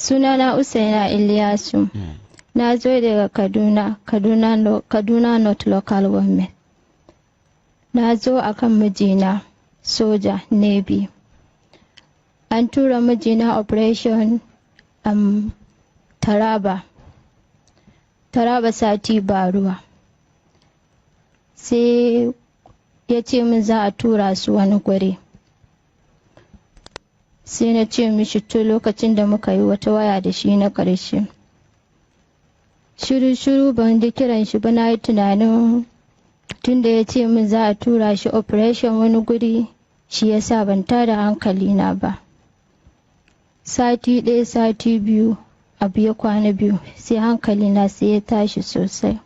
Sunana Usaina Iliyasu. Na zo daga Kaduna, Kaduna, Kaduna North Local Government. Na zo akan mijina, soja, Navy. An tura mijina operation Taraba. Taraba sati ba ruwa. Sai ya ce min za a tura su wani guri. Sai na ce mishi to, lokacin da muka yi wata waya da shi na ƙarshe. Shiru-shiru, ban da kiran shi ba. Na yi tunanin tunda ya ce min za a tura shi operation wani guri, shi yasa ban tada hankali na ba. Sati ɗaya, sati 2, abu ya kwana biyu, sai hankali na sai ya tashi sosai.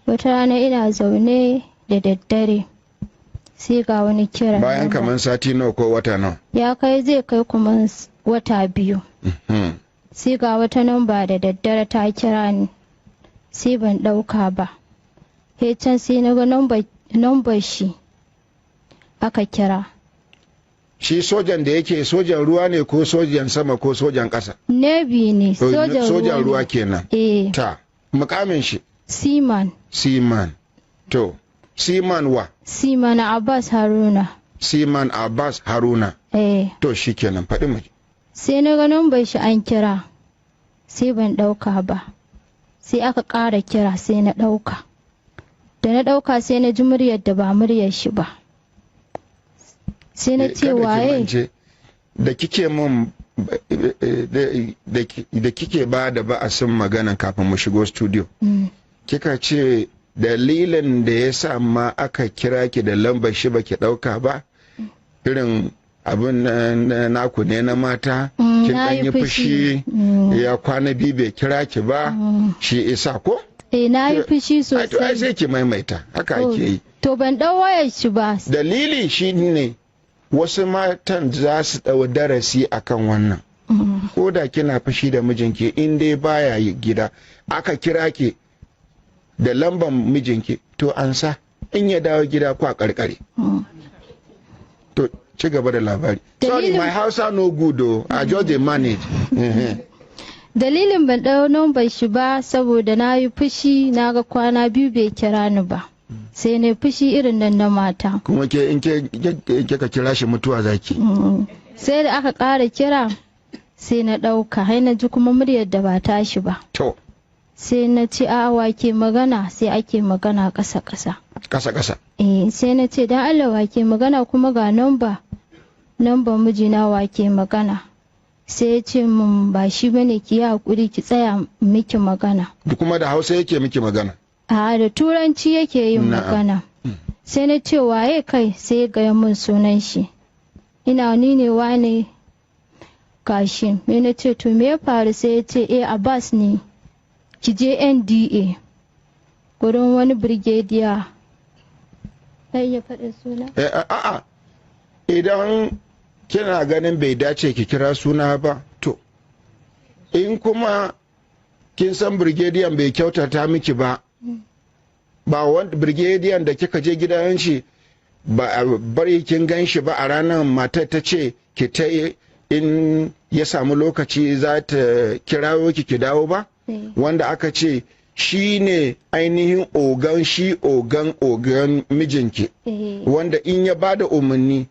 Wata rana ina zaune da daddare, sai ga wani kira. Bayan kamar sati nawa ko wata nawa? Ya kai, zai kai kuma wata 2. Sai ga wata namba da daddare ta kira ni, sai ban ɗauka ba. Sai can sai na ga nambar shi aka kira. Shi sojan da yake sojan ruwa ne ko sojan sama ko sojan ƙasa? Navy ne, sojan sojan ruwa ruwa ne. Kenan. Eh. Ta mukamin shi? Seaman. Seaman. To, seaman wa? Seaman Abbas Haruna. Seaman Abbas Haruna. Eh. To, shi kenan, faɗi mu. Sai na ga nambar shi an kira, sai ban ɗauka ba. Sai aka ƙara kira, sai na ɗauka. Da na ɗauka, sai na ji muryar da ba muryar shi ba. Sai na ce, Kada ki "Waye?" mance, da kike mun da kike ba da ba'asin magana kafin mu shigo studio, kika ce dalilin da ya sa ma aka kira ki da lambar shi baki ɗauka ba, irin abin naku ne na mata, kin Na ɗan yi yi fushi. fushi, ya kwana biyu bai kira ki ba, shi isa ko? Eh, na yi fushi Ai, to ai sosai. sai ki maimaita, haka ake yi. To, ban ɗau wayar shi ba. Dalili shi ne wasu matan za su ɗau darasi akan wannan. Ko da kina fushi da mijinki, in dai baya yi gida aka kira ki da lamban mijinki, to an sa in ya dawo gida kwa karkare. To, ci gaba da labari. Sorry, my Hausa no good o, I just dey manage. Dalilin ban ɗau nambar shi ba, saboda na yi fushi, na ga kwana biyu bai kira ni ba, sai na yi fushi irin nan na mata. Kuma ke in ke kika kira shi, mutuwa zaki. Sai da aka ƙara kira, sai na ɗauka, har na ji kuma muryar da ba tashi ba. To. Sai na ce, "A wa ke magana?" Sai ake magana ƙasa ƙasa. Kasa kasa. Eh, sai na ce, "Dan Allah, wa ke magana? Kuma ga namba mijina, wa ke magana?" Sai ya ce min ba shi bane, ki yi hakuri, ki tsaya miki magana. Da kuma da Hausa yake miki magana? A, da Turanci yake yin magana. Sai na ce, "Waye kai?" Sai ya gaya min sunan shi, ina ni ne wane gashi. Me na ce, "To, me ya faru?" Sai ya ce, "Eh, Abbas ne, ki je NDA gurin wani brigadier." Zai iya faɗin suna? Eh, a'a, idan kina ganin bai dace ki kira suna ba, to, in kuma kin san brigadier bai kyautata miki ba, ba wanda brigadier da kika je gidan shi ba a bari kin gan shi ba a ranar, matar ta ce ki ta in ya samu lokaci za ta kirawo ki ki dawo ba, wanda aka ce shi ne ainihin ogan shi, ogan ogan mijinki, wanda in ya ba da umarni,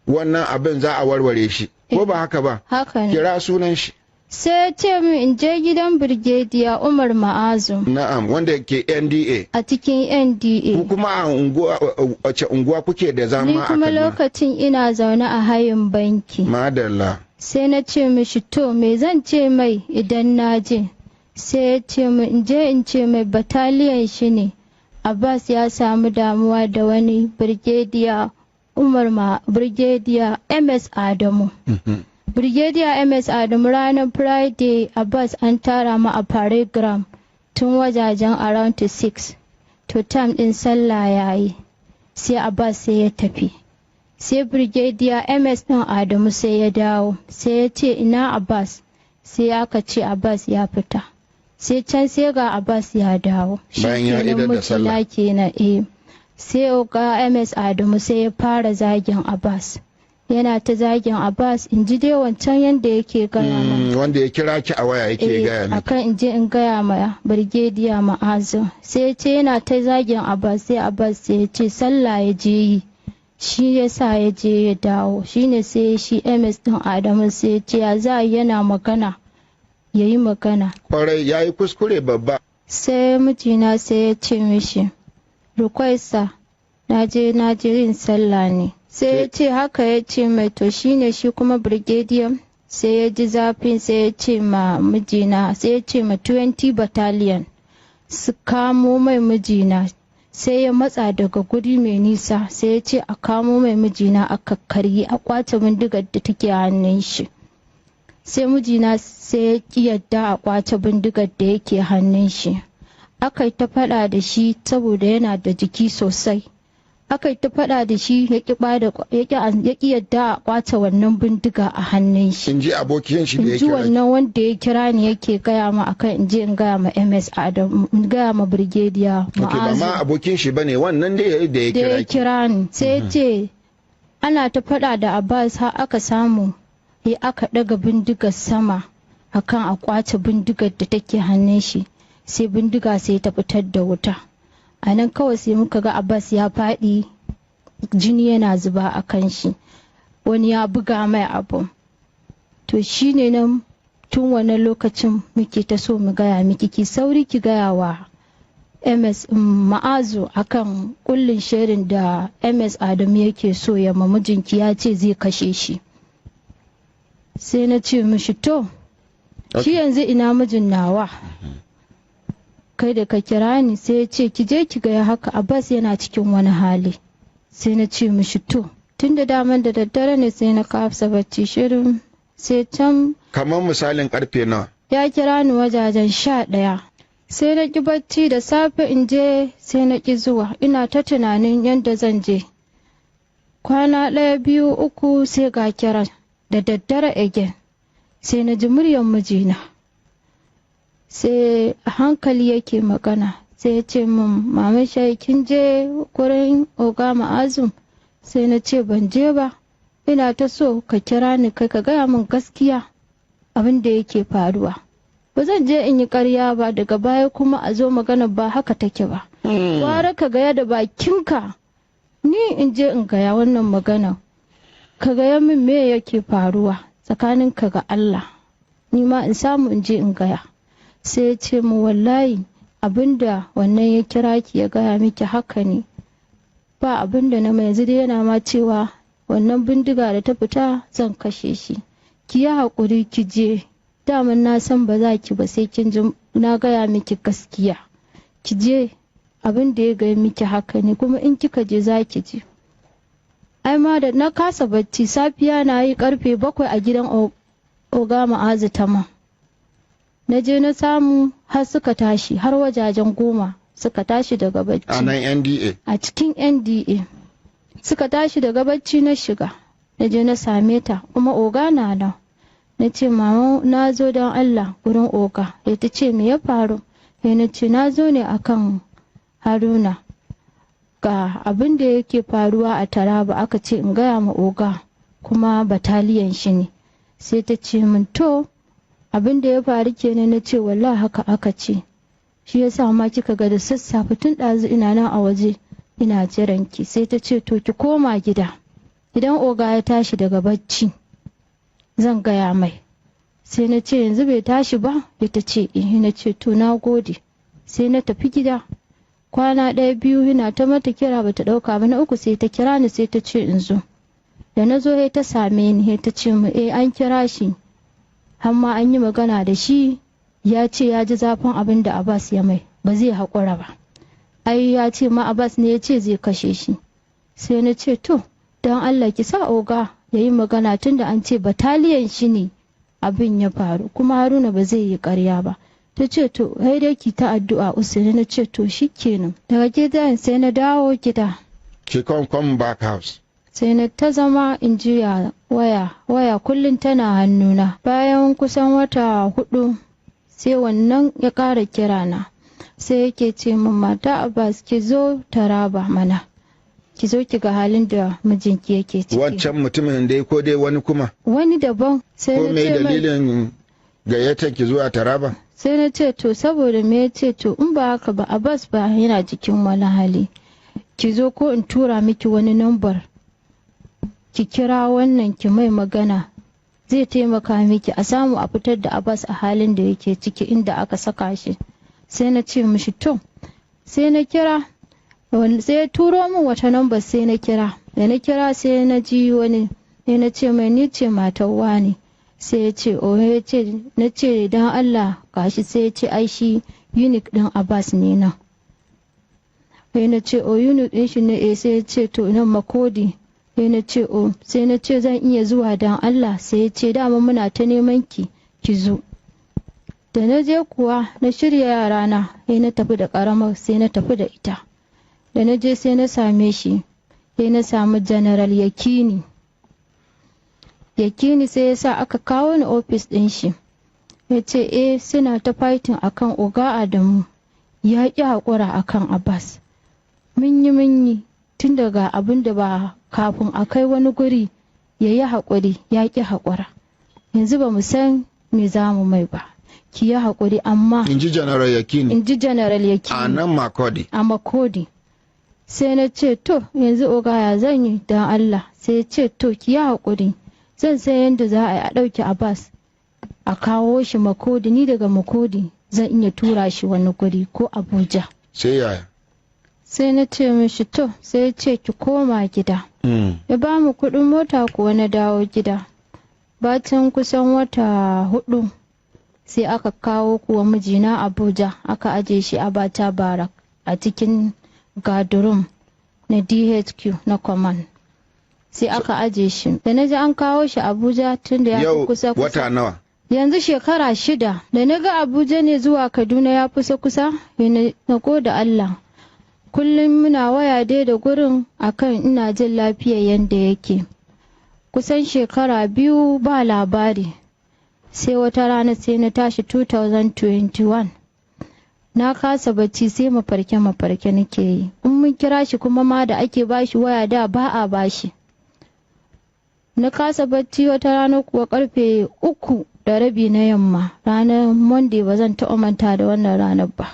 wannan abin za a warware shi, ko ba haka ba? Haka ne. Kira sunan shi. Sai ya ce min in je gidan Brigadier Umar Ma'azu. Na'am, wanda ke NDA. A cikin NDA. Ku kuma a unguwa, wace unguwa kuke da zama Ni a kuma Kaduna? lokacin ina zaune a Hayin Banki. Madalla. Sai na ce mishi, "To, me zan ce mai idan na je?" Sai ya ce min in je in ce mai battalion shi ne, Abbas ya samu damuwa da wani Brigadier Umar, ma Brigadier MS Adamu. Brigadier MS Adamu, ranar Friday Abbas an tara mu a parade ground tun wajajen around to 6, to time din sallah yayi, sai Abbas sai ya tafi. Sai Brigadier MS ɗin Adamu sai ya dawo, sai ya ce, "Ina Abbas?" Sai aka ce Abbas ya fita. Sai can sai ga Abbas ya dawo. Bayan ya Shikenan, idar da sallah. mijina kenan, eh. Sai ga MS Adamu sai ya fara zagin Abbas. Yana ta zagin Abbas, in ji dai wancan yadda yake gaya ma. Wanda ya kira ki a waya yake gaya miki. Akan in je in gaya ma Birgediya Ma'azu. Sai ya ce yana ta zagin Abbas, sai Abbas sai ya ce sallah ya je yi. Shi ya sa ya je ya dawo. Shi ne sai shi MS din Adamu sai ya ce ya za a yi yana magana. Ya yi magana. Kwarai ya yi kuskure babba. Sai mijina sai ya ce mishi, Rukaisa, na je yin sallah ne. Sai ya ce haka ya ce mai, to shine shi kuma brigadier sai ya ji zafin, sai ya ce ma mijina, sai ya ce ma 20 battalion su kamo mai mijina. Sai ya matsa daga guri mai nisa, sai ya ce a kamo mai mijina, a kakkaryi a kwace bindigar da take hannun shi. Sai mijina sai ya ki yadda a kwace bindigar da yake hannun shi. Aka yi ta faɗa da shi saboda yana da jiki sosai. Aka yi ta faɗa da shi, ya ƙi yadda a kwace wannan bindiga a hannun shi. In ji abokin shi da ya In ji kira ki. wannan wanda ya kira ni yake gaya ma akan in je in gaya ma MS Adam, in gaya ma Brigadier Ok, ba Ma'azu. ma abokin shi bane wannan dai da ya Da kira ya ki. kira ni, sai ya ce ana ta faɗa da Abbas har aka samu ya aka ɗaga bindigar sama akan a kwace bindigar da take hannun shi, sai bindiga sai ta fitar da wuta. A nan kawai sai muka ga Abbas ya faɗi, jini yana zuba a kan shi, wani ya buga mai abu. To shine nan tun wannan lokacin muke ta so mu gaya miki, ki sauri ki gaya wa MS Ma'azu akan kullin shirin da MS Adamu yake so ya ma mijinki, ya ce zai kashe shi. Sai na ce mishi to, shi yanzu ina mijin nawa? Kai da ka kira ni. Sai ya ce ki je ki gaya haka, Abbas yana cikin wani hali. Sai na ce mishi to, tun da daman da daddare ne sai na kafsa bacci shirin, sai can Kamar misalin karfe nawa? Ya kira ni wajajen 11. Sai na ƙi bacci, da safe in je sai na ƙi zuwa, ina ta tunanin yadda zan je. Kwana ɗaya, biyu, uku, sai ga kiran da daddare again. Sai na ji muryar mijina. Sai a hankali yake magana, sai ya ce min, "Mama Shai, kin je gurin Oga Ma'azum?" Sai na ce ban je ba. Ina ta so ka kira ni kai ka gaya min gaskiya abin da yake faruwa. Ba zan je in yi ƙarya ba, daga baya kuma a zo magana ba haka take ba. Gwara ka gaya da bakinka, ni in je in gaya wannan magana. Ka gaya min me yake faruwa tsakaninka ga Allah. Ni ma in samu in je in gaya. Sai ya ce mu wallahi abinda wannan ya kira ki ya gaya miki haka ne. Ba abinda na mai, yanzu dai yana ma cewa wannan bindiga da ta fita zan kashe shi. Ki yi haƙuri ki je. Daman na san ba za ki ba sai kin ji na gaya miki gaskiya. Ki je, abin da ya gaya miki haka ne, kuma in kika je za ki je. Ai ma da na kasa bacci, safiya na yi karfe 7 a gidan Oga Ma'azu Tama. Na je na samu har suka tashi, har wajajen 10 suka tashi daga bacci. A nan NDA. A cikin NDA. Suka tashi daga bacci, na shiga. Na je na same ta, kuma oga na nan. Na ce, "Mama, na zo don Allah gurin oga." Ya ta ce, "Me ya faru?" Sai na ce na zo ne akan Haruna. Ga abin da yake faruwa a Taraba, aka ce in gaya ma oga, kuma bataliyan shi ne. Sai ta ce min, "To, abin da ya faru kenan?" Na ce wallahi haka aka ce. Shi yasa ma kika ga da sassafe tun ɗazu ina nan a waje ina jiran ki. Sai ta ce, "To, ki koma gida. Idan oga ya tashi daga bacci zan gaya mai." Sai na ce, "Yanzu bai tashi ba?" Ita ce eh. Na ce, "To, na gode." Sai na tafi gida. Kwana ɗaya, biyu, ina ta mata kira bata ɗauka ba. Na uku sai ta kira ni, sai ta ce in zo. Da na zo ta same ni, ta ce mu eh, an kira shi, har ma an yi magana da shi, ya ce ya ji zafin abin da Abbas ya mai, ba zai haƙura ba. Ai ya ce ma Abbas ne ya ce zai kashe shi. Sai na ce, "To, don Allah ki sa oga ya yi magana, tunda an ce bataliyan shi ne abin ya faru, kuma Haruna ba zai yi ƙarya ba." Ta ce, "To, sai dai ki ta addu'a, Usaini." Na ce, "To, shikenan." Daga gidan sai na dawo gida. Ki come back house. Sai na ta zama in juya waya, waya kullum tana hannuna. Bayan kusan wata 4 sai wannan ya ƙara kirana, sai yake ce min, "Mata Abbas, ki zo Taraba mana." Ki zo ki ga halin da mijinki yake ciki. Wancan mutumin dai ko dai wani kuma? Wani daban. Sai Ko na me ce mai, dalilin gayyatar ki zuwa Taraba? Sai na ce to saboda me? Ya ce to in ba haka ba, Abbas ba yana cikin wani hali. Ki zo ko in tura miki wani nambar. Ki kira wannan ki mai magana. Zai taimaka miki a samu a fitar da Abbas a halin da yake ciki inda aka saka shi. Sai na ce mishi to. Sai na kira, sai ya turo min wata namba, sai na kira. Da na kira sai na ji wani, sai na ce mai ni ce matar wani. Sai ya ce oh, ya ce, na ce dan Allah gashi. Sai ya ce ai shi unit din Abbas ne nan. Sai na ce oh, unit din shi ne? Eh. Sai ya ce to nan Makurdi. Sai na ce oh, sai na ce zan iya zuwa dan Allah? Sai ya ce dama muna ta neman ki, ki zo. Da na je kuwa na shirya yarana, sai na tafi da karamar, sai na tafi da ita. Da na je sai na same shi, sai na samu General Yakini. Yakini sai ya sa aka kawo ni ofis ɗin shi. Ya ce eh, suna ta fighting akan Oga Adamu, ya ƙi haƙura akan Abbas. Mun yi mun yi, tun daga abin da ba kafin a kai wani guri ya yi haƙuri, ya ƙi haƙura. Yanzu ba mu san me za mu mai ba, ki yi haƙuri amma. In ji General Yakini? In ji General Yakini. A nan Makurdi? A Makurdi. Sai na ce to yanzu oga ya zan yi don Allah? Sai ya ce to ki yi haƙuri, zan san yadda za a yi a ɗauki Abbas a kawo shi Makurdi. Ni daga Makurdi zan iya tura shi wani guri ko Abuja. Sai yaya? Sai na ce mishi to. Sai ya ce ki koma gida. Ya ba mu kuɗin mota kuwa na dawo gida. Bacin kusan wata 4 sai aka kawo kuwa mijina Abuja, aka aje shi a Bata Barrack a cikin guard room na DHQ na command. Sai aka aje shi. Da na ji an kawo shi Abuja, tun da ya fi Yau kusa kusa. wata nawa? Yanzu shekara 6. Da na ga Abuja ne zuwa Kaduna ya kusa kusa, na gode Allah. Kullum muna waya dai da gurin akan ina jin lafiyar yanda yake. Kusan shekara 2 ba labari. Sai wata rana sai na tashi 2021, na kasa bacci, sai mafarke mafarke nake yi. In mun kira shi kuma ma da ake bashi waya da ba a bashi. Na kasa bacci. Wata rana kuwa karfe 3:30 na yamma, ranar Monday, ba zan taɓa manta da wannan ranar ba,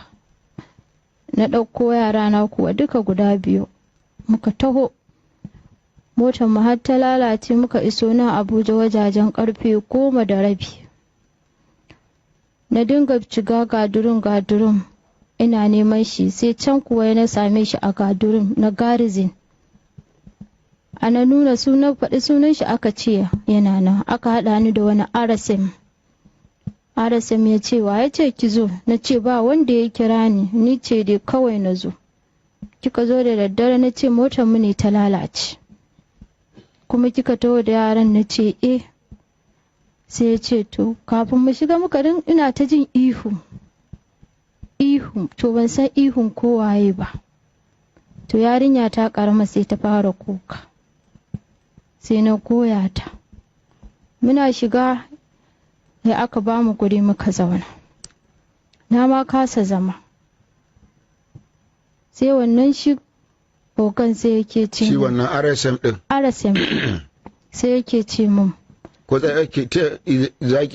na ɗauko yara na kuwa duka guda biyu muka taho. Motar mu har ta lalace muka iso nan Abuja wajajen karfe 10:30. Na dinga shiga guard room guard room ina neman shi, sai can kuwa na same shi a guard room na garrison. Ana nuna sunan, faɗi sunan shi, aka ce yana nan. Aka haɗa ni da wani RSM. RSM ya ce wa ya ce ki zo? Na ce ba wanda ya kira ni, ni ce dai kawai na zo. Kika zo da daddare? Na ce motar mu ne ta lalace. Kuma kika taho da yaran? Na ce eh. Sai ya ce to. Kafin mu shiga muka din ina ta jin ihu ihu, to ban san ihun ko waye ba. To yarinya ta karama sai ta fara kuka, sai na goya ta. Muna shiga sai aka ba mu guri muka zauna. Na ma kasa zama. Sai wannan shi ogan sai yake ce Shi min- wannan RSM din? RSM. Sai yake ce mun Ko za ki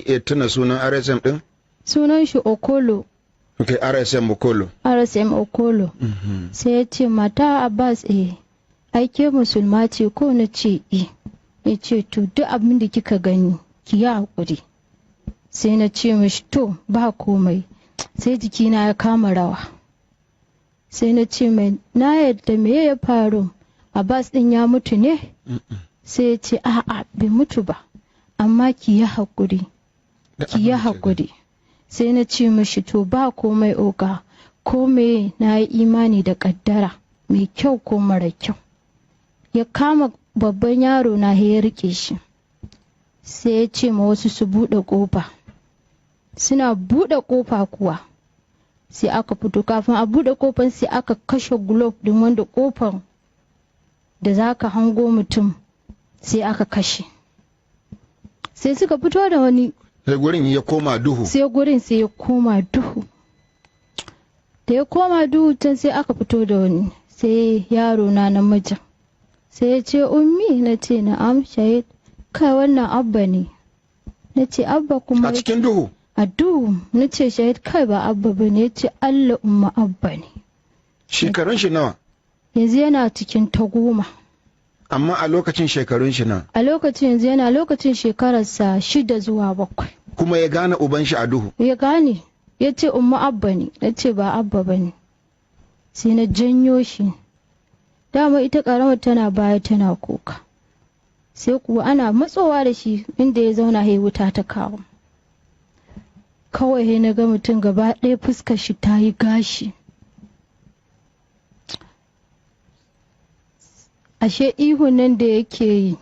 iya tuna sunan RSM din? Sunan shi Okolo. Ok, RSM Okolo. RSM Okolo. Sai ya ce mata Abbas, eh, aike musulma ce ko? Na ce eh. Ya ce to duk abin da kika gani ki yi haƙuri. Sai na ce mishi to ba komai. Sai jikina ya kama rawa. Sai na ce mai na yadda. Me ya faru? Abbas din ya mutu ne? Sai ya ce a'a, bai mutu ba, amma ki yi haƙuri, ki yi haƙuri. Sai na ce mishi to ba komai oga, ko me na yi imani da ƙaddara mai kyau ko mara kyau. Ya kama babban yaro na ya rike shi, sai ya ce ma wasu su buɗe ƙofa. Suna buɗe ƙofa kuwa sai aka fito. Kafin a buɗe ƙofan sai aka kashe globe ɗin, wanda ƙofan da za ka hango mutum sai aka kashe. Sai suka fito da wani. Sai gurin ya koma duhu? Sai gurin sai ya koma duhu. Da ya koma duhu can sai aka fito da wani, sai yaro na namijin. Sai ya ce ummi, na ce na'am Shahid. Kai wannan Abba ne. Na ce Abba kuma. A cikin duhu? A duhu. Na ce Shahid kai ba Abba ba ne. Ya ce Allah umma Abba ne. Shekarun shi nawa? Yanzu yana cikin ta 10. Amma a lokacin shekarun shi nawa? A lokacin yanzu yana lokacin shekararsa 6 zuwa 7. Kuma ya gane uban shi a duhu? Ya gane. Ya ce umma Abba ne. Na ce ba Abba ba ne. Sai na janyo shi. Dama ita karamar tana baya tana kuka. Sai kuwa ana matsowa da shi inda ya zauna hai wuta ta kawo. Kawai na ga mutum gaba ɗaya fuskar shi ta yi gashi. Ashe ihun nan da yake yi,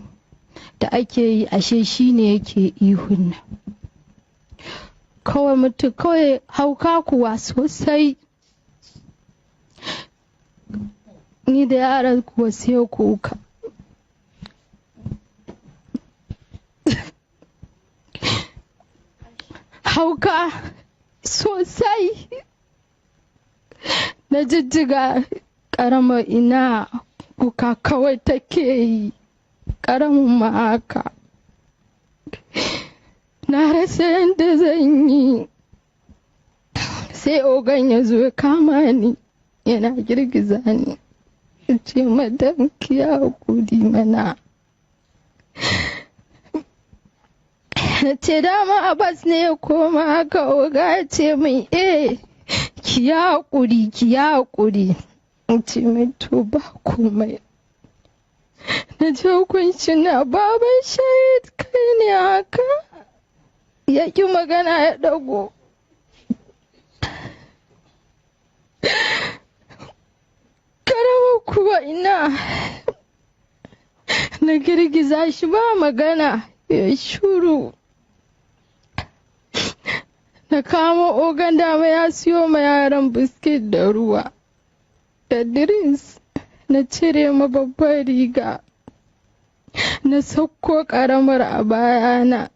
da ake yi ashe shi ne yake ihun nan. Kawai mutum kawai hauka kuwa sosai. Ni da yaran kuwa sai kuka. Hauka sosai. Na jijjiga ƙaramar ina kuka kawai take yi. Ƙaramin ma haka. Na rasa yadda zan yi. Sai ogan ya zo ya kama ni yana girgiza ni. Ya ce madam ki hakuri mana. Na ce dama Abbas ne ya koma haka. Oga ya ce min eh ki hakuri ki hakuri. In ce mai to ba komai. Na ce hukunci na baban Shahid kai ne haka. Ya ƙi magana ya ɗago. Karama kuwa ina. Na girgiza shi ba magana ya shuru. Na kama ogan dama ya siyo ma yaran biskit da ruwa da drinks. Na cire ma babbar riga. Na sauko karamar a bayana.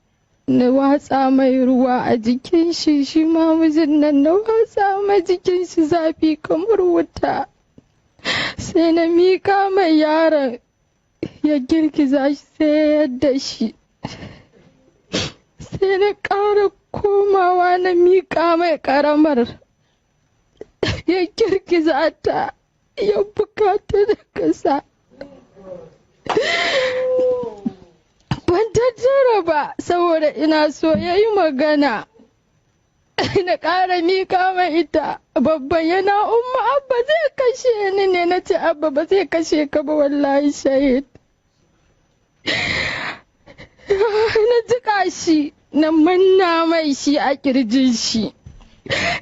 Na watsa mai ruwa a jikin shi, shi ma mijin nan na watsa mai jikin shi zafi kamar wuta. Sai na mika mai yaron ya girgiza shi sai ya yadda shi. Sai na ƙara komawa na mika mai ƙaramar ya girgiza ta ya bukata da kasa. Ban tattara ba saboda ina so ya yi magana. Na ƙara mika mai ita babban yana umma Abba zai kashe ni ne. Na ce Abba ba zai kashe ka ba wallahi Shahid. Na jika shi na manna mai shi a kirjin shi.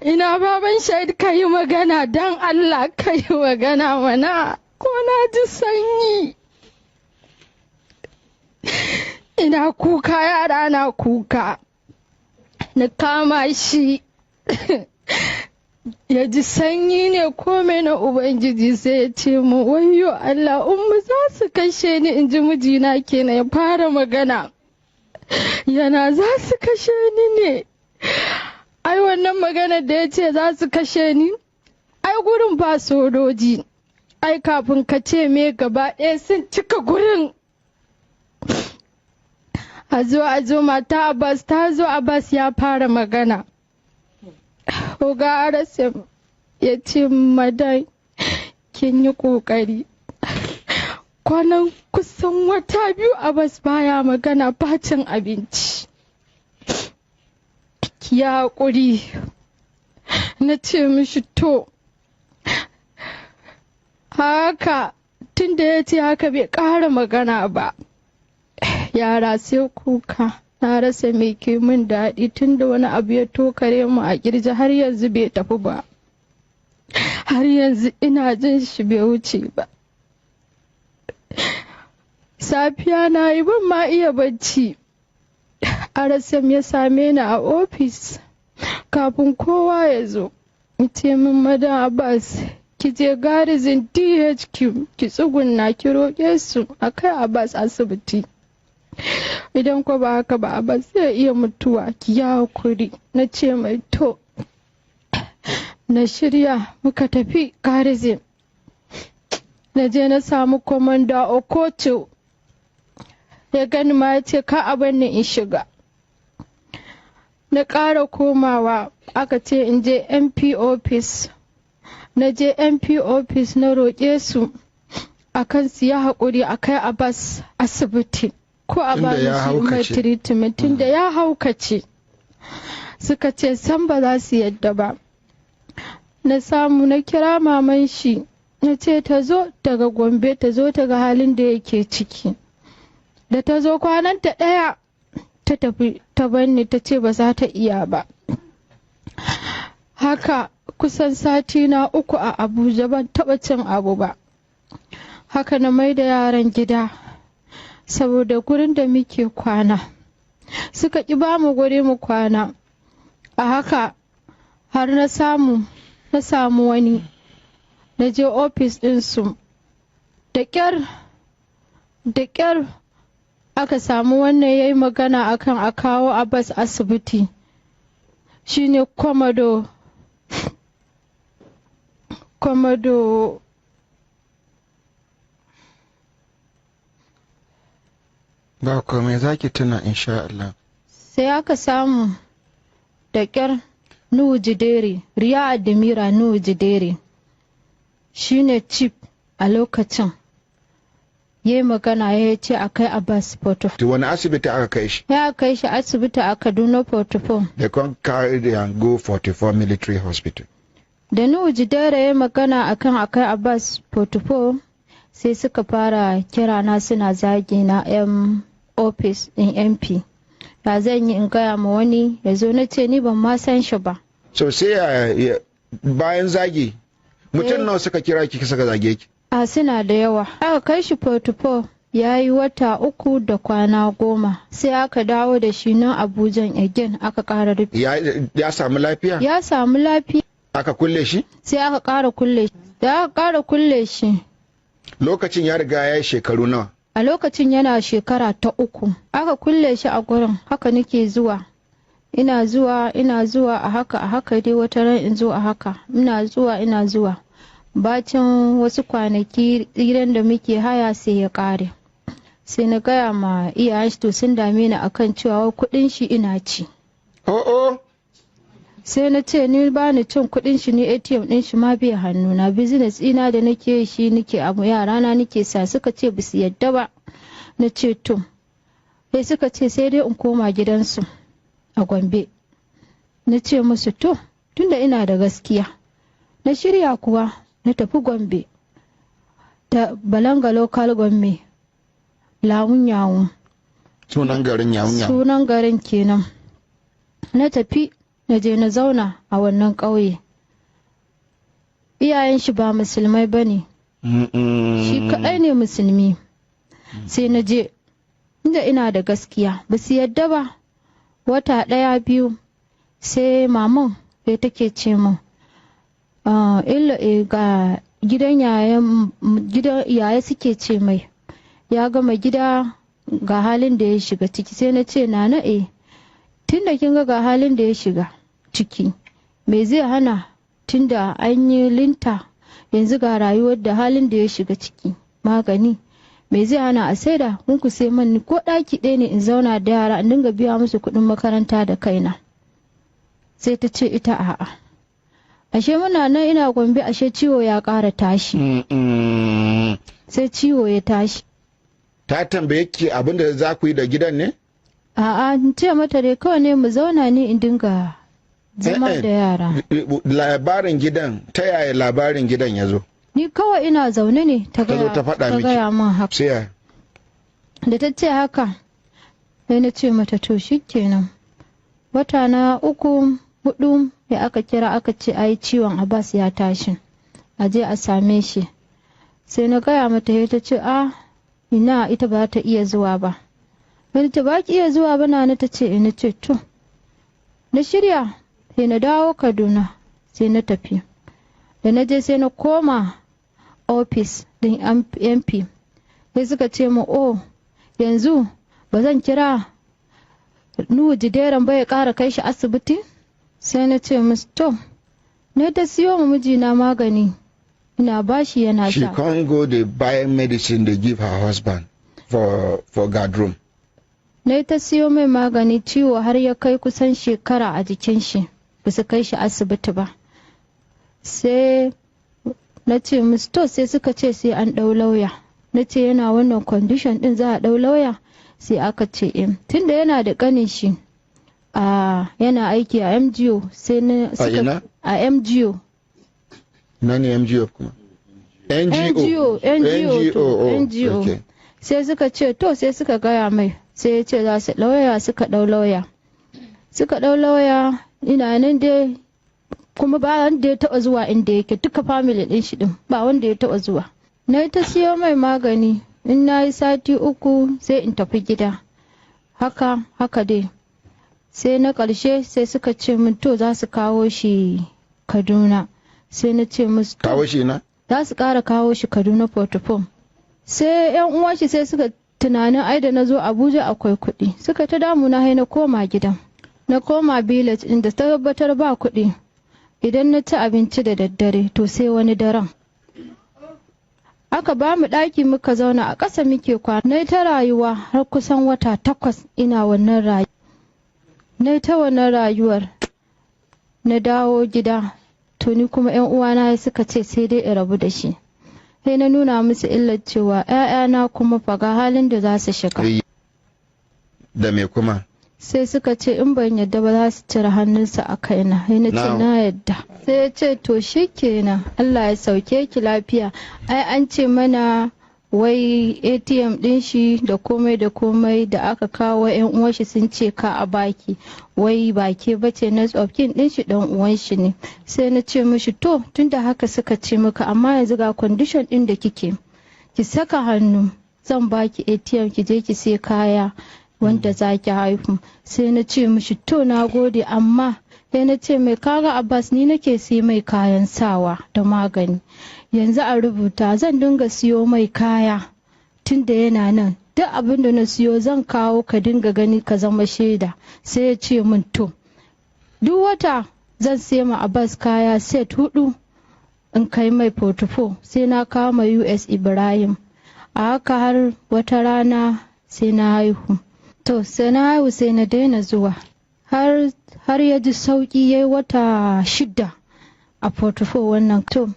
Ina baban Shahid ka yi magana don Allah ka yi magana mana ko na ji sanyi. Ina kuka yara na kuka. Na kama shi ya ji sanyi ne kome na Ubangiji sai ya ce mu wayyo Allah ummu za su kashe ni, in ji mijina kenan ya fara magana. Yana za su kashe ni ne. Ai wannan magana da ya ce za su kashe ni, ai gurin ba sojoji. Ai kafin ka ce me gaba ɗaya sun cika gurin. A zo mata Abbas ta zo, Abbas ya fara magana. Oga RSM ya ce madan kin yi kokari. Kwanan kusan wata 2 Abbas baya magana bacin abinci. Ki haƙuri. Na ce mishi to. Haka tun da ya ce haka bai ƙara magana ba. Yara sai kuka. Na rasa mai ke min daɗi tun da wani abu ya tokare mu a kirji har yanzu bai tafi ba. Har yanzu ina jin shi bai wuce ba. Safiya na yi ban ma iya bacci. RSM ya same ni a ofis kafin kowa ya zo. Ce min madan Abbas ki je garizin DHQ ki tsugunna ki roƙe su a kai Abbas asibiti. Idan ko ba haka ba Abbas zai iya mutuwa, ki ya hakuri. Na ce mai to. Na shirya muka tafi garizin. Na je na samu Komanda Okoto, ya gani ma ya ce ka a ni in shiga. Na ƙara komawa, aka ce in je MP office. Na je MP office, na roƙe su akan su yi haƙuri a kai Abbas asibiti ko a ba Tunda ya shi mai haukace. treatment tunda ya haukace. Suka ce san ba za su yadda ba. Na samu na kira maman shi, na ce ta zo daga Gombe, ta zo ta ga halin da yake ciki. Da ta zo, kwananta ɗaya ta tafi ta banni, ta ce ba za ta iya ba. Haka kusan sati na 3 a Abuja ban taɓa cin abu ba. Haka na mai da yaran gida, saboda gurin da muke kwana suka ƙi ba mu guri mu kwana. A haka har na samu wani, na je ofis ɗinsu, da ƙyar da ƙyar aka samu wannan ya yi magana akan a kawo Abbas asibiti. Shine Komodo Ba komai, za ki tuna insha Allah. Sai aka samu da ƙyar Nuhu Jidere, Riya Admira Nuhu Jidere, shine chief a lokacin, ya yi magana, ya ce a kai Abbas 44. To, wani asibiti aka kai shi? Ya kai shi asibiti a Kaduna 44. They can carry and go 44 military hospital. Da Nuhu Jidere ya magana akan akai Abbas 44, sai suka fara kira na suna zagi na, yan office din MP. Ya zan yi in gaya ma wani ya zo? Na ce ni ban ma san shi ba. So sai bayan zagi, mutum nawa suka kira ki suka zage ki? A, suna da yawa. Aka kai shi 44, ya yi wata 3 da kwana 10, sai aka dawo da shi nan Abujan again, aka ƙara rufe. Ya samu lafiya? Ya samu lafiya. Aka kulle shi? Sai aka ƙara kulle shi. Da aka ƙara kulle shi. Lokacin ya riga ya yi shekaru nawa? A lokacin yana shekara ta 3. Aka kulle shi a gurin, haka nake zuwa. Ina zuwa, ina zuwa, a haka a haka dai, wata ran in zo a haka. Ina zuwa, ina zuwa. Bacin wasu kwanaki, gidan da muke haya sai ya ƙare. Sai na gaya ma iyayen shi, to sun dame ni akan cewa kuɗin shi ina ci. Oh oh. Sai na ce ni ba ni cin kuɗin shi, ni ATM ɗin shi ma bai hannuna, business ina da nake shi nake abu, yara na nake sa. Suka ce ba su yadda ba. Na ce to, sai suka ce sai dai in koma gidansu a Gombe. Na ce musu to, tunda ina da gaskiya. Na shirya kuwa na tafi Gombe, ta Balanga Local Gombe, Lawun Yawun. Sunan garin Yawun Yawun. Sunan garin kenan. Na tafi, na je na zauna a wannan ƙauye. Iyayen shi ba musulmai ba ne, shi kaɗai ne musulmi. Sai na je inda ina da gaskiya, ba su yadda ba. Wata ɗaya, 2, sai maman sai take ce min, "Illa ga gidan gidan yaya," suke ce mai, "ya gama gida, ga halin da ya shiga ciki." Sai na ce, "Nana, e, tun da kin ga halin da ya shiga ciki, me zai hana, tun da an yi linta yanzu, ga rayuwar da halin da ya shiga ciki, magani, me zai hana a saida kun ku sai man ko ɗaki ɗaya ne in zauna da yara, in dinga biya musu kuɗin makaranta da kaina?" Sai ta ce ita a'a. Ashe muna nan ina Gombe, ashe ciwo ya ƙara tashi. Sai ciwo ya tashi. Ta tambaye ki abin da za ku yi da gidan ne? A'a, in ce mata dai kawai ne mu zauna ne in dinga zama da yara. Labarin gidan, ta yaya labarin gidan ya zo? Ni kawai ina zaune ne ta Ta zo ta faɗa miki. gaya min haka. Sai ya Da ta ce haka, sai na ce mata to shikenan. Wata na 3, 4 da aka kira aka ce ai ciwon Abbas ya tashi, a je a same shi. Sai na gaya mata, sai ta ce a ina, ita ba ta iya zuwa ba. Wani ta ba ki iya zuwa ba na? Ta ce ina. Ce to, na shirya sai na dawo Kaduna, sai na tafi. Da na je, sai na koma ofis din MP, sai suka ce mu, "Oh, yanzu ba zan kira Nuhu Jideran ba ya ƙara kai shi asibiti?" Sai na ce musu to, na ta siyo ma mijina magani. Ina bashi yana She sha. can't go dey buy medicine dey give her husband for guard room. Na ta siyo mai magani, ciwo har ya kai kusan shekara a jikin shi, ba su kai shi asibiti ba. Sai na ce musu to, sai suka ce sai an ɗau lauya. Na ce yana wannan condition ɗin za a ɗau lauya? Sai aka ce eh, tunda yana da ƙanin shi a yana aiki a MGO, sai na A ina? A MGO. Na ne MGO kuma? NGO. NGO, NGO, to, Oh, NGO. Okay. Sai suka ce to, sai suka gaya mai, sai ya ce za su lauya. Suka ɗau lauya, suka ɗau lauya. Ina nan dai kuma ba wanda ya taɓa zuwa inda yake, duka family ɗin shi ɗin ba wanda ya taɓa zuwa. Na yi ta siyo mai magani, in na yi sati 3 sai in tafi gida, haka haka dai. Sai na ƙarshe sai suka ce min to, za su kawo shi Kaduna. Sai na ce musu to. Kawo shi na? Za su ƙara kawo shi Kaduna Protocol. Sai yan uwan shi sai suka tunanin ai da na zo Abuja akwai kuɗi. Suka ta damu na, na koma gidan, na koma village inda tabbatar ba kuɗi. Idan na ci abinci da daddare, to sai wani daren. Aka ba mu ɗaki muka zauna, a ƙasa muke kwana. Na ta rayuwa har kusan wata 8 ina wannan rayuwa. Na ta wannan rayuwar, na dawo gida. To, ni kuma yan uwana suka ce sai dai in rabu da shi. Sai na nuna musu illar cewa 'ya'yana kuma fa ga halin da za su shiga. Da me kuma? Sai suka ce in ban yadda ba za su cire hannunsu a kaina. Sai na ce Now. na yadda. Sai ya ce to shikenan, Allah ya sauke ki lafiya. Ai an ce mana wai ATM din shi da komai da komai da aka kawo, yan uwan shi sun ce ka a baki, wai baki bace, next of kin din shi dan uwan shi ne. Sai na ce mishi to, tunda haka suka ce maka, amma yanzu ga condition din da kike, ki saka hannu, zan baki ATM ki je ki sai kaya wanda za ki haihu. Sai na ce mishi to, na gode, amma sai na ce mai kaga Abbas ni nake sai mai kayan sawa da magani, yanzu a rubuta zan dinga siyo mai kaya tun da yana nan, duk abin da na siyo zan kawo ka dinga gani, ka zama shaida. Sai ya ce min to, duk wata zan sai ma Abbas kaya set hudu in kai mai portfolio, sai na kawo ma US Ibrahim. A haka har wata rana sai na haihu. To, sai na haihu, sai na daina zuwa har ya ji sauki, ya yi wata 6 a portfolio wannan. To,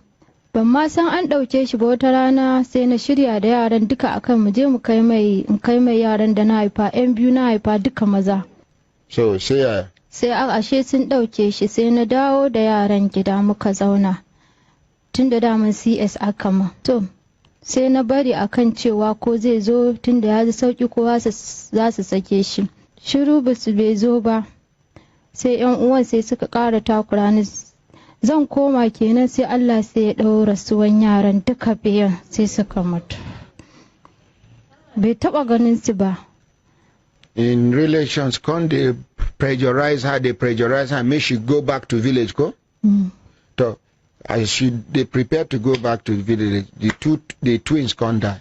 ban ma san an ɗauke shi ba. Wata rana sai na shirya da yaran duka akan mu je mu kai mai, in kai mai yaran da na haifa, yan biyu na haifa duka maza. So sai ya Sai a ashe sun ɗauke shi. Sai na dawo da yaran gida muka zauna, tun da daman CS aka ma. To, sai na bari akan cewa ko zai zo tun da ya ji sauki, ko za su sake shi. Shiru, ba su bai zo ba. Sai yan uwan sai suka ƙara takura ni, zan koma kenan, sai Allah sai ya ɗau rasuwan yaran duka biyan, sai suka mutu. Bai taɓa ganin su ba. In relations come dey pressurize her, dey pressurize her make she go back to village ko? To, as she dey prepare to go back to the village, the twins come die.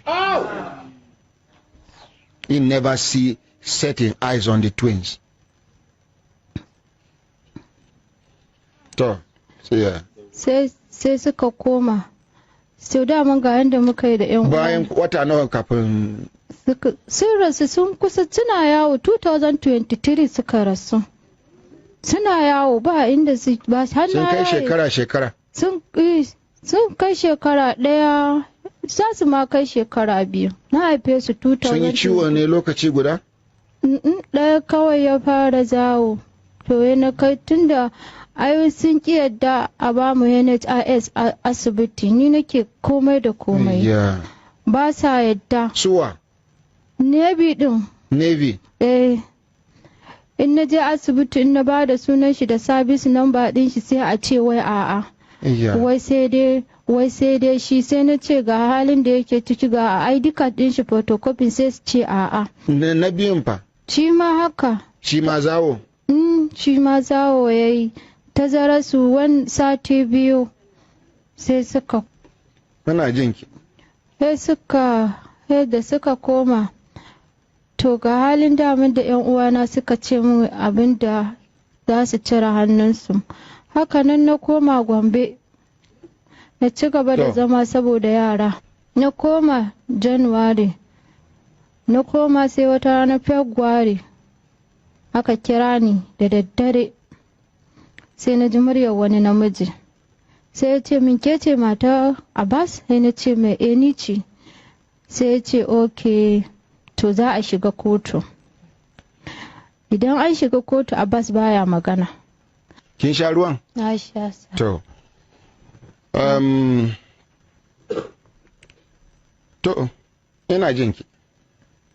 He never see setting eyes on the twins. To, sai ya Sai suka koma. Sai daman ga yadda muka yi da yan uwan. Bayan wata nawa kafin Sun rasu, sun kusa suna yawo, 2023 suka rasu, suna yawo ba inda su ba har Sun na kai yaye. shekara shekara? Sun kai shekara 1, za su ma kai shekara 2. Na haife su 2000. Sun yi ciwo ne lokaci guda? Mm-mm, ɗaya kawai ya fara zawo. To, ya na kai, tunda ai sun ki yadda a ba mu NHIS a asibiti, ni nake komai da komai. Ba sa yadda. Suwa? Navy din. Navy? Eh, in na je asibiti, in na ba da sunan shi da service number din shi, sai a ce wai a'a. Wai sai dai shi. Sai na ce ga halin da yake ciki, ga ID card din shi photocopy, sai su ce a'a. Na biyun fa? Shi ma haka. Shi ma zawo? Shi ma zawo ya yi, tazara su wani sati 2 sai suka Muna jin ki. Sai da suka koma. To, ga halin damun da yan uwana suka ce min abin da za su cire hannunsu. Haka nan na koma Gombe. Na ci gaba da zama saboda yara. Na koma January, na koma sai wata ranar February aka kira ni da daddare, sai na ji muryar wani namiji. Sai ya ce min, ke ce mata Abbas? Sai na ce mai, eh, ni ce. Sai ya ce, ok, to za a shiga kotu. Idan an shiga kotu, Abbas baya magana. Kin sha ruwan? Na sha sa. To. To, ina jinki.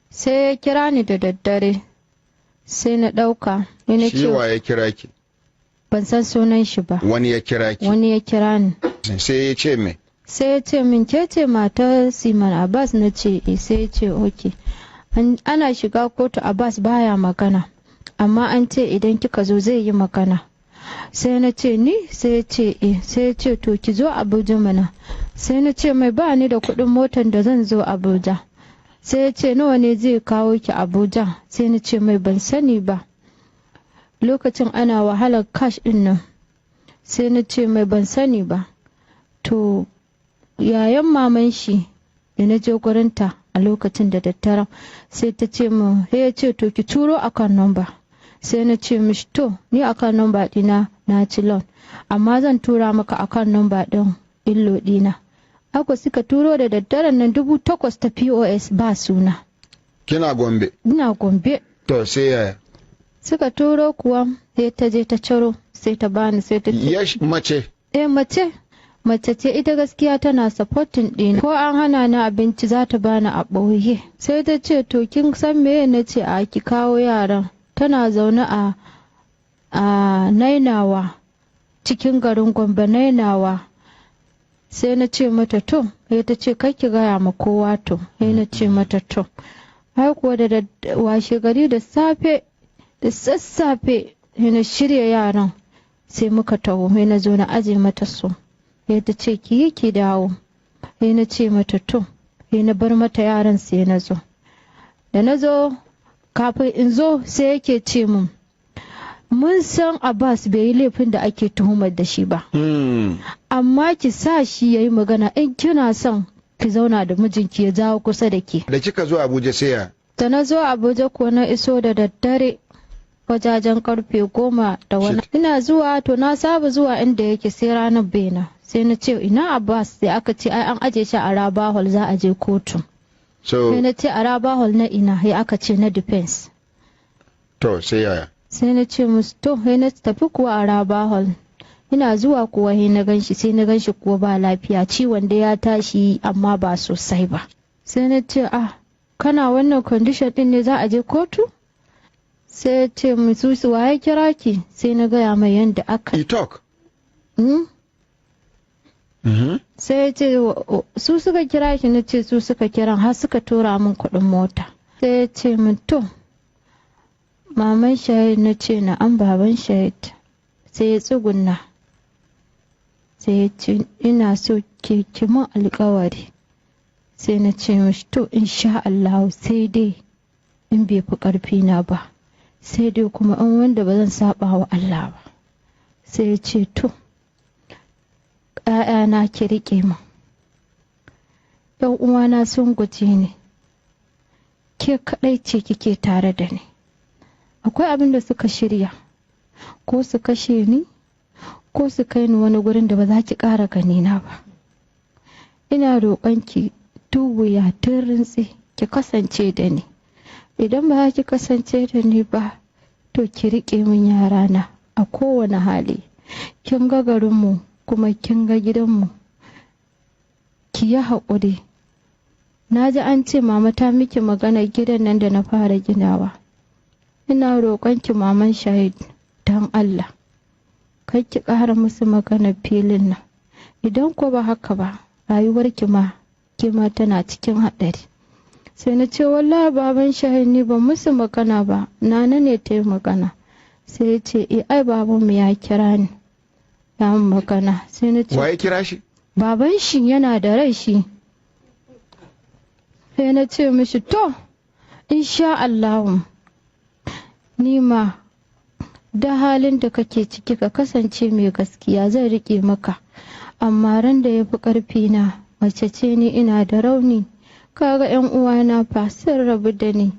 Sai ya kira ni da daddare, sai na ɗauka. Sai na Shi ce wa ya kira ki? Ban san sunan shi ba. Wani ya kira ki. Wani ya kira ni. Sai ya ce me? Sai ya ce min, ke ce matar Siman Abbas? Na ce eh. Sai ya ce, ok, ana shiga kotu Abbas baya magana, amma an ce idan kika zo zai yi magana. Sai na ce, ni? Sai ya ce eh. Sai ya ce, to ki zo Abuja mana. Sai na ce mai, ba ni da kuɗin motar da zan zo Abuja. Sai ya ce, nawa ne zai kawo ki Abuja? Sai na ce mai, ban sani ba. Lokacin ana wahalar cash din nan. Sai na ce mai, ban sani ba. To yayan maman shi da na je gurinta a lokacin da daddaren, sai ta ce mu, sai ya ce, to ki turo akan number. Sai na ce mishi, to ni akan number dina na ci loan, amma zan tura maka akan number din illo dina. Ako suka turo da daddaren nan 8,000 ta POS, ba suna. Kina Gombe? Ina Gombe. To, sai yaya? Suka turo kuwa, sai ta je ta ciro, sai ta bani, sai ta ce Ya mace. Eh, mace, mace ce ita. Gaskiya tana supporting ɗina. Ko an hana ni abinci za ta bani a ɓoye. Sai ta ce, to kin san meye? Na ce a, ki kawo yaran. Tana zaune a Nainawa, cikin garin Gombe, Nainawa. Sai na ce mata to. Sai ta ce, kai ki gaya ma kowa. To sai na ce mata to. Ai kuwa da washe gari da safe, da sassafe, sai na shirya yaran, sai muka taho. Sai na zo na aje mata su. Sai ta ce, ki yi ki dawo. Sai na ce mata to. Sai na bar mata yaran, sai na zo. Da na zo, kafin in zo sai yake ce mun, mun san Abbas bai yi laifin da ake tuhumar da shi ba, amma ki sa shi ya yi magana in kina son ki zauna da mijinki, ya jawo kusa da ke. Da kika zo Abuja sai ya? Da na zo Abuja ko na iso da daddare wajajen karfe 10 da wani. Ina zuwa, to na saba zuwa inda yake, sai ranar bena. Sai na ce, ina Abbas? Sai aka ce, ai an aje shi a Raba Hall, za a je kotu. So Sai na ce, a Raba Hall na ina? Sai aka ce na defense. To, sai yaya? Sai na ce musu to. Sai na tafi kuwa a Raba Hall. Ina zuwa kuwa sai na ganshi, sai na ganshi kuwa ba lafiya, ciwon da ya tashi amma ba sosai ba. Sai na ce, ah, kana wannan condition din ne za a je kotu? Sai ya ce musu, su waye kira ki? Sai na gaya mai yadda aka You talk. Sai ya ce, su suka kira shi? Na ce su suka kiran, har suka tura min kuɗin mota. Sai ya ce min, to maman Shahid? Na ce na'am, baban Shahid. Sai ya tsugunna, sai ya ce, ina so ki min alkawari. Sai na ce mishi, to insha Allah, sai dai in bai fi karfi na ba, sai dai kuma in wanda ba zan saba wa Allah ba. Sai ya ce, to ‘ya'yana ki riƙe min, ‘yan uwana sun guje ni, ke kaɗai ce kike tare da ni. Akwai abin da suka shirya, ko su kashe ni ko su kai ni wani gurin da ba za ki ƙara ganina ba. Ina roƙon ki, wuya tun rintsi, ki kasance da ni. Idan ba za ki kasance da ni ba, to ki riƙe min yarana a kowane hali. Kin ga garinmu kuma kin ga gidanmu. Ki yi haƙuri. Na ji an ce mama ta miki magana gidan nan da na fara ginawa. Ina roƙon ki, maman Shahid, don Allah kai ki ƙara musu magana filin nan. Idan ko ba haka ba, rayuwarki ma ke ma tana cikin haɗari. Sai na ce, wallahi baban Shahid, ni ban musu magana ba, nana ne ta yi magana. Sai ya ce, eh, ai babanmu ya kira ni ya min magana. Sai na ce Wa ya kira shi? Baban shi yana da rai shi. Sai na ce mishi, to insha Allahu, ni ma Da halin da kake ciki, ka kasance mai gaskiya, zan rike maka. Amma ran da ya fi ƙarfi na, mace ce ni, ina da rauni. Kaga yan uwana fa sun rabu da ni.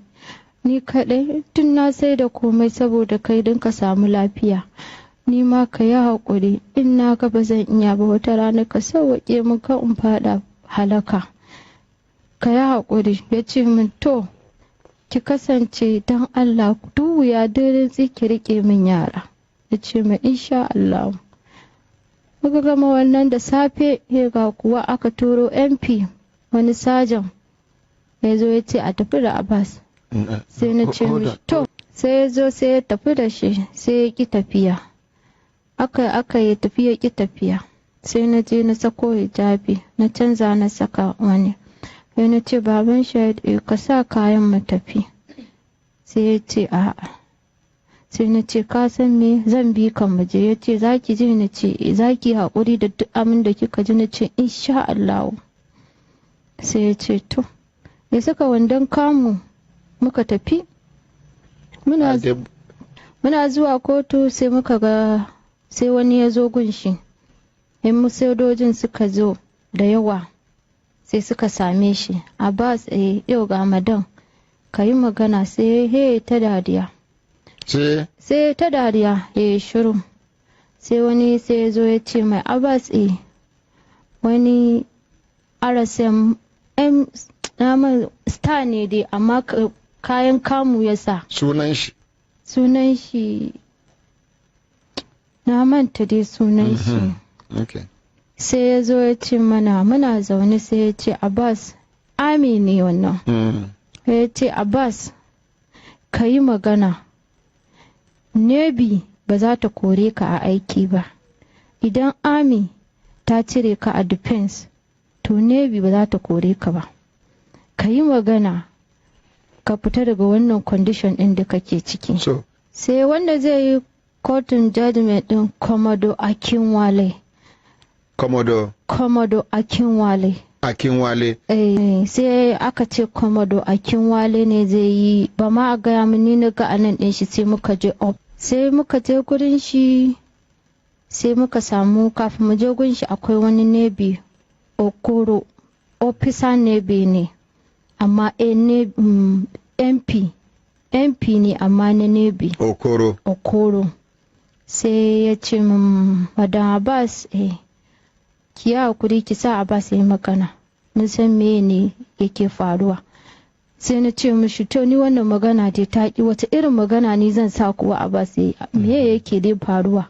Ni kaɗai tun na sai da komai saboda kai don ka samu lafiya. Ni ma ka yi haƙuri, in na ga ba zan iya ba wata rana, ka sauwaƙe min ka in faɗa halaka. Ka yi haƙuri. Ya ce min, to, ki kasance don Allah, duk wuya duk ki riƙe min yara. Ya ce min insha Allah. Muka gama wannan da safe, ga kuwa aka turo MP, wani sajan ya zo ya ce a tafi da Abbas. Sai na ce mishi to. Sai ya zo, sai ya tafi da shi, sai ya ki tafiya. Aka yi tafi, ya ki tafiya. Sai na je na sako hijabi, na canza, na saka wani. Sai na ce, baban Shahid, ka sa kayan mu tafi. Sai ya ce a'a. Sai na ce, ka san me, zan bi ka mu je. Ya ce, za ki je? Na ce, za ki haƙuri da duk abin da kika ji? Na ce, insha Allah. Sai ya ce to. Ya saka wandon kamu, muka tafi. Muna zuwa kotu, sai muka ga sai wani ya zo gunshi. In sojojin suka zo da yawa, sai suka same shi. Abbas, eh, yau ga madam, ka yi magana. Sai he ta dariya. Sai ta dariya, ya yi shiru. Sai wani sai ya zo ya ce mai, Abbas, eh, wani RSM M star ne dai, amma kayan kamu ya sa. Sunan shi? Sunan shi na manta dai sunan shi. Sai ya zo ya ce mana, muna zaune, sai ya ce, Abbas, army ne wannan. Ya ce, Abbas, ka yi magana, Navy ba za ta kore ka a aiki ba. Idan army ta cire ka a defense, to Navy ba za ta kore ka ba. Ka yi magana ka fita daga wannan condition ɗin da kake ciki. So sai wanda zai yi kotun judgment ɗin, Commodore Akinwale. Commodore? Commodore Akinwale. Akinwale. Eh, sai aka ce Commodore Akinwale ne zai yi. Ba ma a gaya min, ni na ga anan ɗin shi. Sai muka je up, sai muka je gurin shi, sai muka samu, kafin mu je gurin shi akwai wani Navy, Okoro, officer Navy ne, amma MP, MP ne, amma na Navy. Okoro. Okoro. Sai ya ce min, madam Abbas, eh, ki yi hakuri, ki sa Abbas ya yi magana, mun san me ne yake faruwa. Sai na ce mishi, to, ni wannan magana dai ta ki, wata irin magana ni zan sa kuwa Abbas ya yi? Me yake dai faruwa?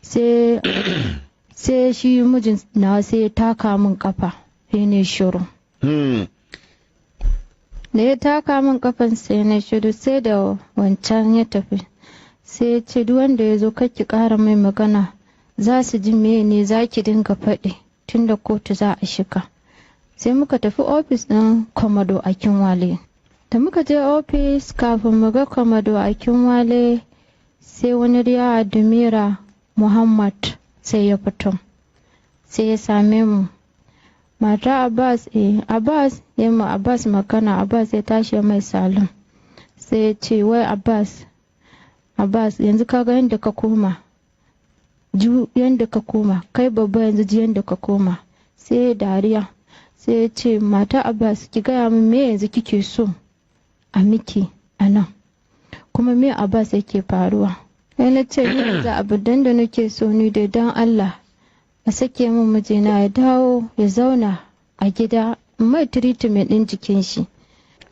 Sai shi mijin na sai ya taka min kafa, sai ne shiru. Da ya taka min kafan, sai na shiru. Sai da wancan ya tafi, sai ya ce, duk wanda ya zo ki kara mai magana, za su ji me ne za ki dinga faɗi tunda kotu za a shiga. Sai muka tafi ofis ɗin Commodore Akinwale. Da muka je ofis, kafin mu ga Commodore Akinwale, sai wani Rear Admiral Muhammad sai ya fito, sai ya same mu. Mata Abbas, eh, Abbas, ya ma Abbas magana. Abbas ya tashi mai salute. Sai ya ce, wai Abbas, Abbas, yanzu kaga yadda ka koma, ju yadda ka koma, kai babba, yanzu ji yadda ka koma. Sai ya dariya, sai ya ce, mata Abbas, ki gaya min me yanzu kike so a miki a nan, kuma me Abbas yake faruwa? Sai na ce, ni yanzu abu dan da nake so ni dai, don Allah a sake min mijina ya dawo ya zauna a gida, mai treatment din jikin shi.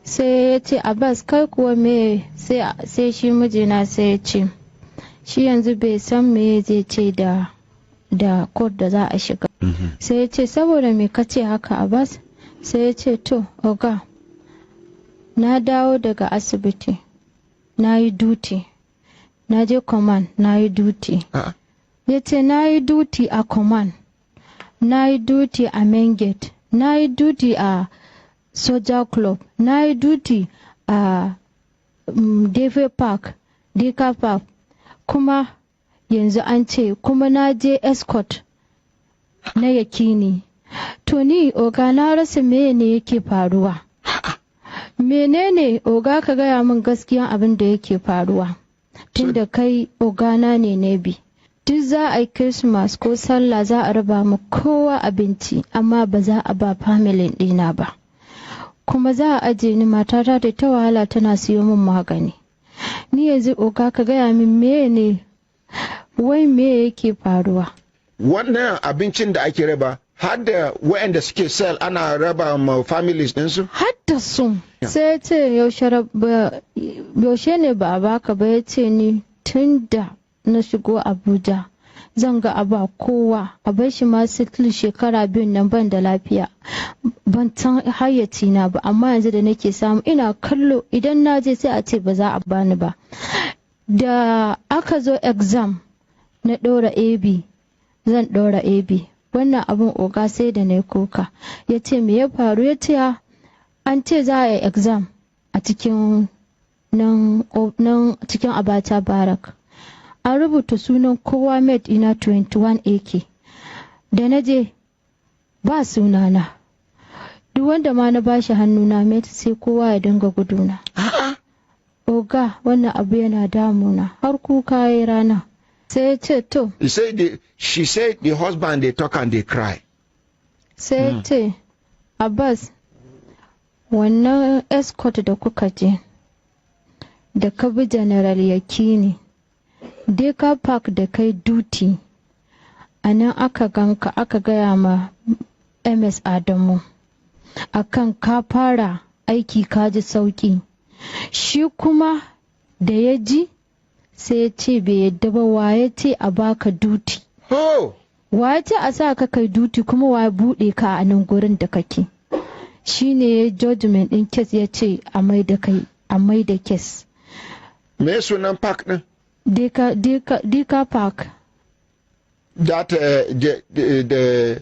Sai ya ce, Abbas, kai kuwa me? Sai shi mijina sai ya ce shi yanzu bai san me zai ce da court da za a shiga. Sai ya ce, saboda me ka ce haka, Abbas? Sai ya ce, to oga, na dawo daga asibiti, na yi duty, na je command, na yi duty. Ya ce na yi duty a command, na yi duty a main gate, na yi duty a soja club, na yi duty a Defe Park, Dika Park, kuma yanzu an ce kuma na je escort na Yakini. To ni oga, na rasa meye ne yake faruwa. Menene oga? Ka gaya min gaskiyan abin da yake faruwa. Tunda kai ogana ne na bi. Duk za a yi Christmas ko Sallah, za a raba mu kowa abinci, amma ba za a ba family ɗina ba. Kuma za a aje ni, matata da ta wahala tana siyo min magani. Ni yanzu, oga, ka gaya min meye ne, wai me yake faruwa? Wannan abincin da ake raba, har da waɗanda suke cell ana raba ma families ɗinsu? Har da su. Sai ya ce, "Yaushe ne ba a baka ba?" Ya ce, "Ni tun da na shigo Abuja zan ga a ba kowa, a bar shi ma sitil shekara 2 nan ban da lafiya, ban san hayyaci na ba, amma yanzu da nake samu ina kallo, idan na je sai a ce ba za a bani ba." Da aka zo exam na ɗora AB, zan ɗora AB. Wannan abin, oga, sai da na kuka. Ya ce, "Me ya faru?" Ya ce, "An ce za a yi exam a cikin nan cikin Abacha Barrack, an rubuta sunan kowa, mate ina 21 AK, da na je ba sunana. Duk wanda ma na bashi hannuna mate, sai kowa ya dinga guduna. Oga, wannan abu yana damuna." Har kuka ya rana. Sai ya ce to. He said she said the husband they talk and they cry. Sai ya ce, "Abbas, wannan escort da kuka je da ka bi General Yakini Deka Park da kai duty a nan, aka ganka, aka gaya ma MS Adamu akan ka fara aiki, ka ji sauki. Shi kuma da ya ji sai ya ce bai yadda ba. Wa ya ce a baka duty? Oh! Wa ya ce a sa ka kai duty, kuma wa ya buɗe ka a nan gurin da kake?" Shi ne ya judgment ɗin case, ya ce a mai da kai, a mai da case. Me sunan park ɗin? Deka Park. That the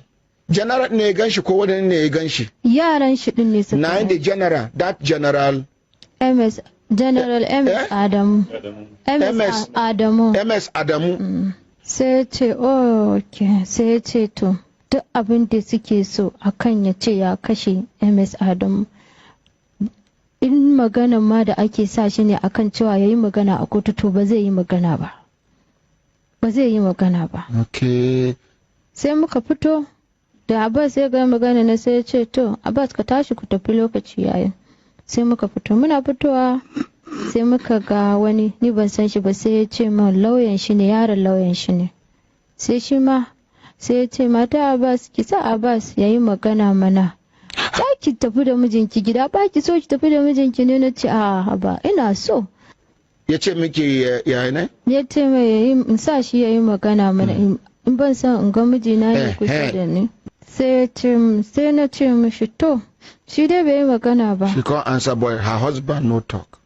general ne ya ganshi ko wani ne ya ganshi? Yaran shi ɗin ne suka Na the general, that general. MS, General MS. Eh? Adamu. MS. MS. Adamu. MS Adamu. Sai ya ce, "Oh, okay." Sai ya ce to, duk abin da suke so akan ya ce ya kashe MS Adamu, in magana ma da ake sa shi ne akan cewa ya yi magana a kotu, to ba zai yi magana ba, ba zai yi magana ba. Sai muka fito da Abbas, ya ga magana na, sai ya ce, "To Abbas, ka tashi ku tafi, lokaci yayin." Sai muka fito. Muna fitowa sai muka ga wani, ni ban san shi ba, sai ya ce min lauyan shi ne, yaron lauyan shi ne. Sai shi ma sai ya ce, "Mata Abbas, ki sa Abbas ya yi magana mana. Za ki tafi da mijinki gida, ba ki so ki tafi da mijinki ne?" Na ce, "A ba, ina so." Ya ce miki ya ne? Ya ce mai in sa shi ya yi magana mana, in ban san in ga mijina ne kusa da ni. Sai ya ce, sai na ce mishi to, shi dai bai yi magana ba. She can't answer, but her husband no talk.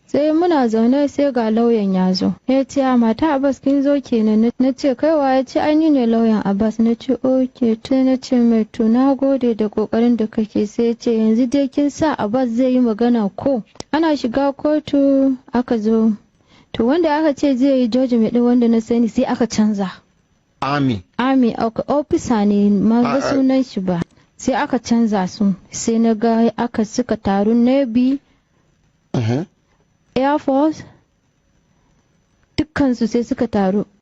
Sai muna zaune sai ga lauyan ya zo. Ya ce, "A mata Abbas, kin zo kenan." Na ce, "Kaiwa?" Ya ce, "Ai ni ne lauyan Abbas." Na ce, "Okay." To, na ce mai, "To, na gode da kokarin da kake." Sai ya ce, "Yanzu dai kin sa Abbas zai yi magana ko?" Ana shiga kotu aka zo, to wanda aka ce zai yi judgment din, wanda na sani, sai aka canza. Army. Army officer ne ma ga sunan shi ba. Sai aka canza su, sai na ga aka suka taru, Navy, Air Force, dukkansu sai suka taru.